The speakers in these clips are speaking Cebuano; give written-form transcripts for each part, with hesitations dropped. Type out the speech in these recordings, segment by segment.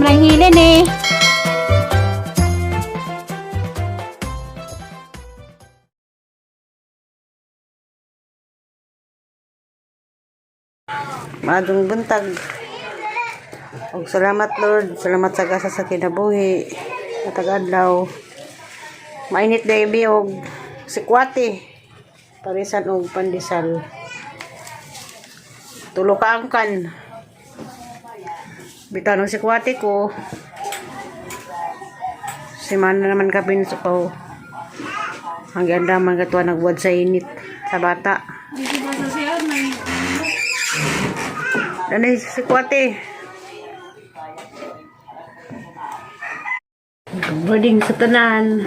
Rang hilin eh. Maadong buntag. Og salamat, Lord, salamat sa gasa sa kinabuhi. Matag adlaw. Mainit na ibi og sikwate. Parisan og pandesal. Tulo ka angkan. Bitan og sikwate ko. Simana naman kapin sa ko. Ang ganda man katuwa nagbuwad sa init sa bata. Danay sikwate. Good morning sa tanan.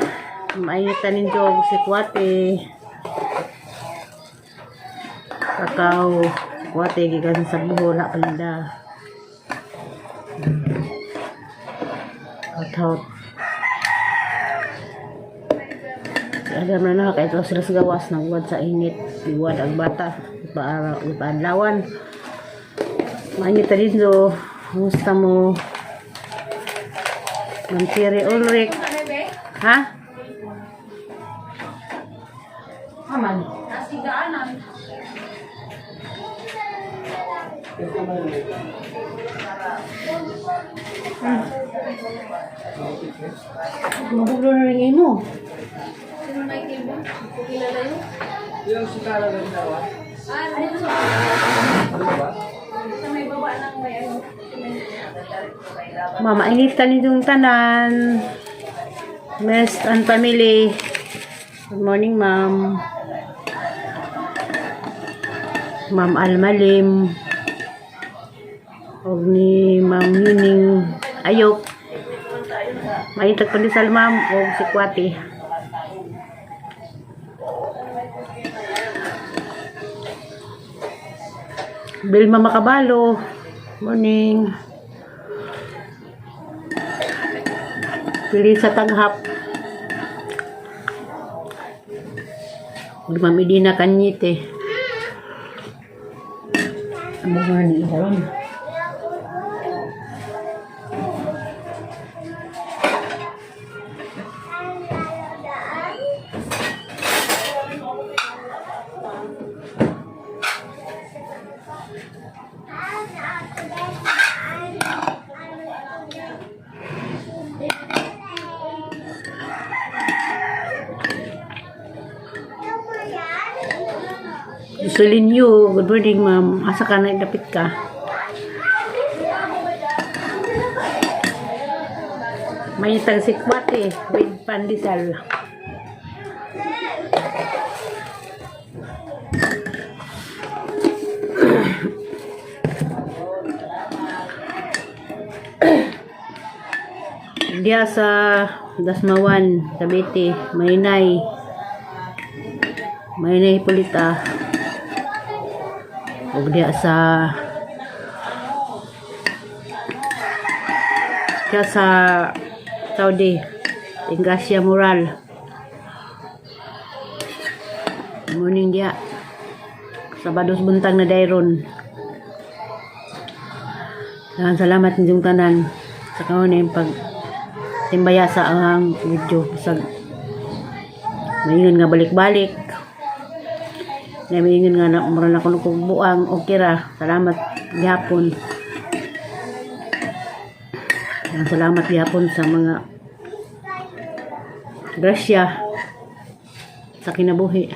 Mainit na ninyo og sikwate. Kakao. Sikwate gikan sa buho na palinda. Hot hot. Alam na na kahit sila sa gawas nagwad sa init. Iwad ang bata. Ipaadlawan. Mainit na ninyo. Kumusta mo? Ma'am Cherry Ulrich. Ha? Aman. Magulo na rin imo. Mama, init yung tanan. Best and family. Good morning, ma'am. Ma'am Almalim. Og ni Ma'am Nining Ayok. Mainit pandesal, ma'am, og sikwate. Vilma Makabalo. Morning. Pili sa tanghap. Ug Ma'am Idina Kanyite. Ang mga ni Iharon. Jocelyn Yu, good morning, ma'am. Asa ka na dapit ka? May tagsikwate with pandesal. Diya sa Dasmawan, Cavite, Maynay. Maynay Pulita. Ug diya sa Saudi, Ingasia Mural. Morning diya. Sabados buntag na dayron. Daghang salamat ninyong tanan sa kaunay pag timbaya sa ang video sa maingon nga balik-balik na maingon nga na mura na kuno kog buang, okay ra, salamat gihapon. Daghang salamat gihapon sa mga grasya sa kinabuhi.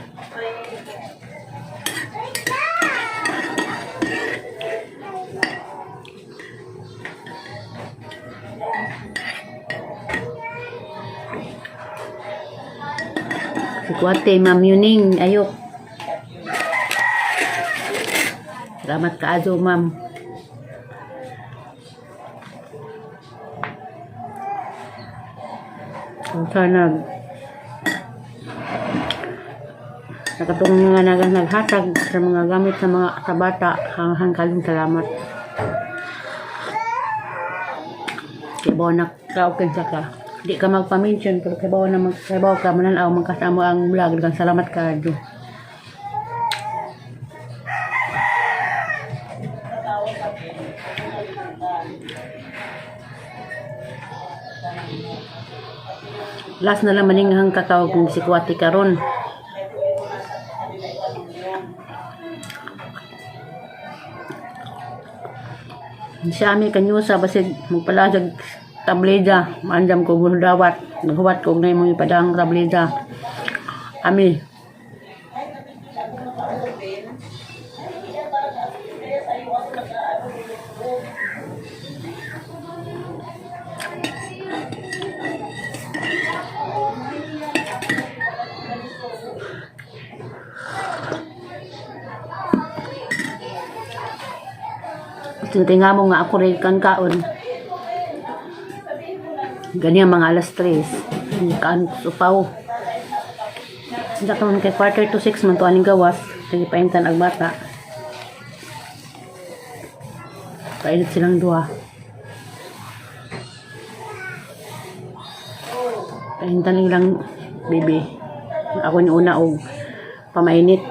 Sikwate, Ma'am Yuning, ayok. Salamat kaayo, ma'am. Kung sana nakatungong nga naghatag sa mga gamit sa mga sa bata, hanghang kalong salamat. Kibaw na ka, okay sa ka. Di ka magpa-mention, pero kibaw na mag, kibaw ka, mananaw, magkasama ang vlog. Daghang salamat ka. Last na lang maninghang kakao kung sikwati karon. Siya ami kanyusa basig magpalasag tableda maandam ko dawat naghuwat ko na imong ipadang tableda ami. Tinga mo nga ako rin kan kaon. Ganyan mga alas 3. Kaan upaw. Sinta karon kay 5:45 man to aning gawas. Sige, paintan ang bata. Painit silang duha. Paintan ilang baby. Ako ni una og pamainit.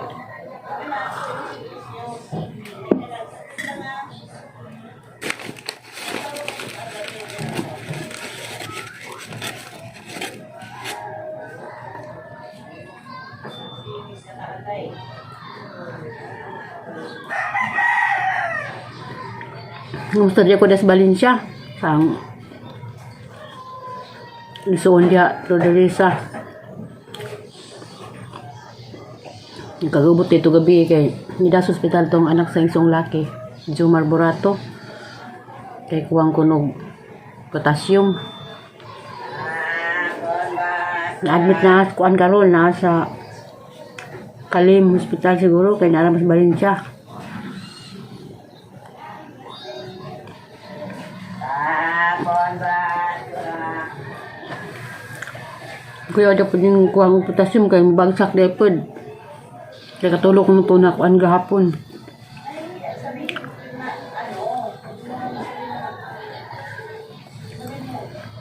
Gusto diya ko das Valencia. Sang lisuon diya, Flordelisa. Kagubot dito gabi kay nida sa ospital tong anak sa isong laki, Jumar Borato. Kay kuwang kunog potassium. Na-admit na kuan karon na sa Kalim Hospital siguro kay naa mas Valencia. Kuya, ada po yung kuha ng potassium kay bagsak dahil po. Kaya katulog mo to na kuan gahapon.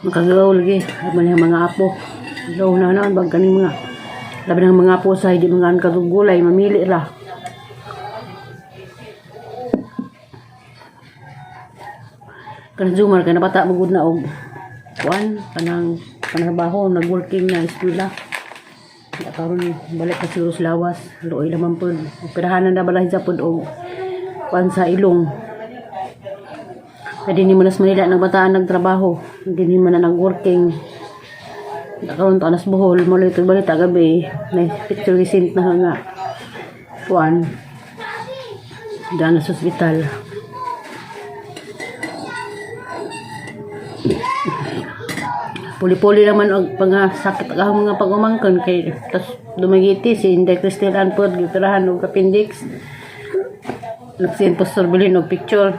Makagaw lagi. Ay man yung mga apo. Law na naman bag kaning mga labi ng mga apo sa hindi mga kagugulay mamili ra. Kanang Jumar kay nabata magud na og kuan kanang panarbaho, nagworking na eskwela. Ya karon balik ka siguro sa lawas, luoy naman pod. Operahanan na bala sa pod og kuan sa ilong. Kaya din mo na sa Manila nagbataan nagtrabaho, hindi man na nagworking. Ya karon to anas Bohol, mo ito balita gabi, may picture recent na nga kuan. Daan sa ospital. Puli-puli naman og pang sakit ang mga pag-umangkon kay tas dumagiti si Inday Cristel Anpod gitirahan og appendix. Nagsin Pastor Bilin og picture.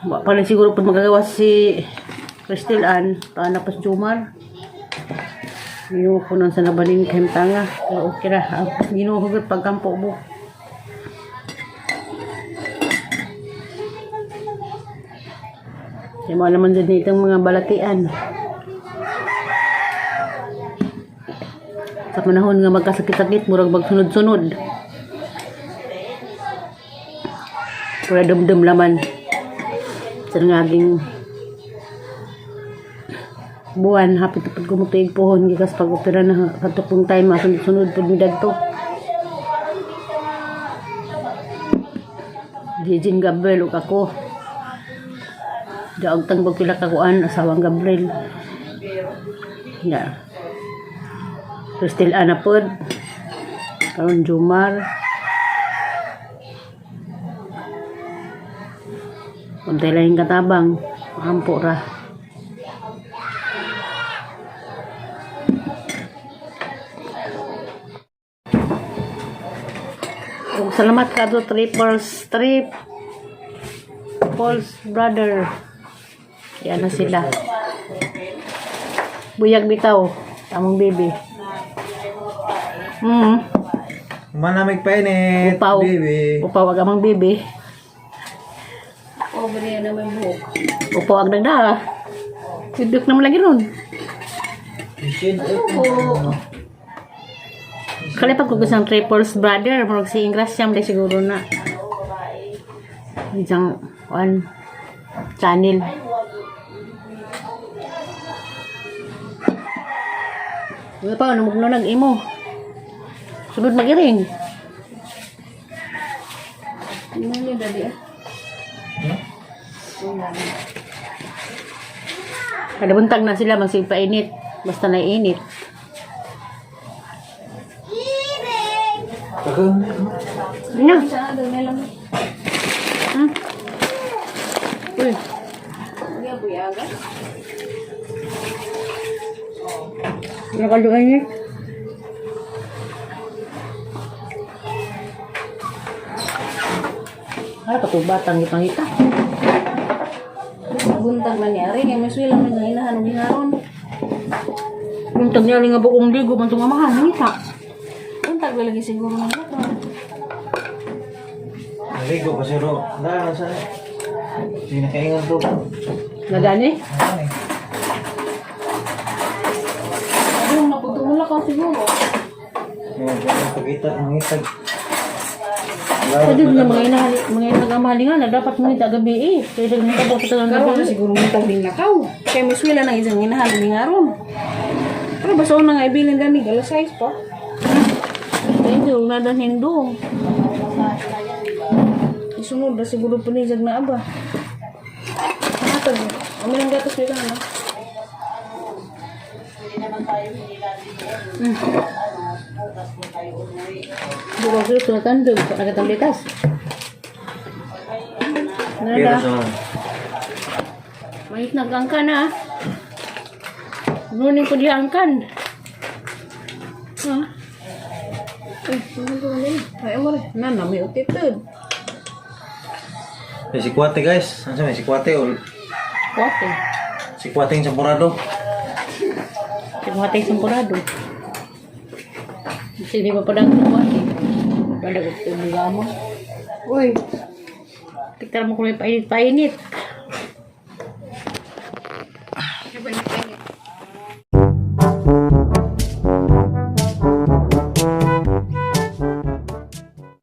Wa pa rin siguro pud magagawa si Cristel Ann, paana pas Jumar. Ginoo ko nun sa nabaling kahimtanga. Pero okay ra. Ang Ginoo hugot pagkampo mo. Kaya mo naman dyan itong mga balatian. Sa panahon nga magkasakit-sakit, murag magsunod-sunod. Pura dumdum laman. Sa ngaging buwan, hapit na pag gumutuig pohon, gikas pag-opera na katupong time, masunod-sunod pud mi dadto. Jejin Gabriel ug ako. Daog tangbog pila ka kuan asawang Gabriel. Ya. Cristel Ana pod. Karon Jumar. Untay lang yung katabang. Ampo ra. Ug salamat ka do Triples Trip Paul's brother. Yan na sila. Buyag bitaw. Tamong baby. Manamig painit, Upaw. Baby. Upaw ag amang baby. Oh, bali na may buhok. Upaw ag nagdara. Sidok naman lagi ron. Oo. Kalipag ko sa Triples brother. Murag si Ingras siyam day siguro na. Isang one. Channel. Wala pa, ano magnunag imo. Sunod magiring. Ano ni dadi ah? Kada buntag na sila magsigpainit. Basta naiinit. Kagang. Ano? Sa gamay lang. Uy, Buya buyaga. nakaluan niya. Ay, katubatang ipangita. Buntag na niya ari kay may suwila man nga inahan og giharon. Buntag niya nga bukong ligo, man itong amahan, nangita. Buntag ba lagi siguro nang lakaw. Naligo pa siro. Dahil sa. Sige nakaingon to. Nagani? Ano eh. Ayun, naputo mo lakaw siguro. Kaya kaya pagkita ang itag. Pwede na mga inahan, mga inahan nga na dapat mangita gabi eh. Kaya sa mga sa talang Karon gabi. na siguro buntag din lakaw. Kay may suwila nang isang inahan og giharon. Pero basta una nga ibilin gani alas 6 pa. Thank you, nadan hindong. Isunod na siguro pa ni jag na aba. Hatag. Amo lang gatas ni kana. Bukas ko sulatan doon sa kagatang litas. Pero Nada, sa mahit nagangkan ah. Nuning ko diangkan. Ha? Ay, ano ko rin? Ay, amo rin. Na, may utitod. May sikwate guys. Ano sa may sikwate o Kwate. sikwate yung sampurado. Sikwate yung sampurado. Sige pa pa dang sikwate. Dalagot ko yung mo. Uy. Tiktar mo ko may painit-painit.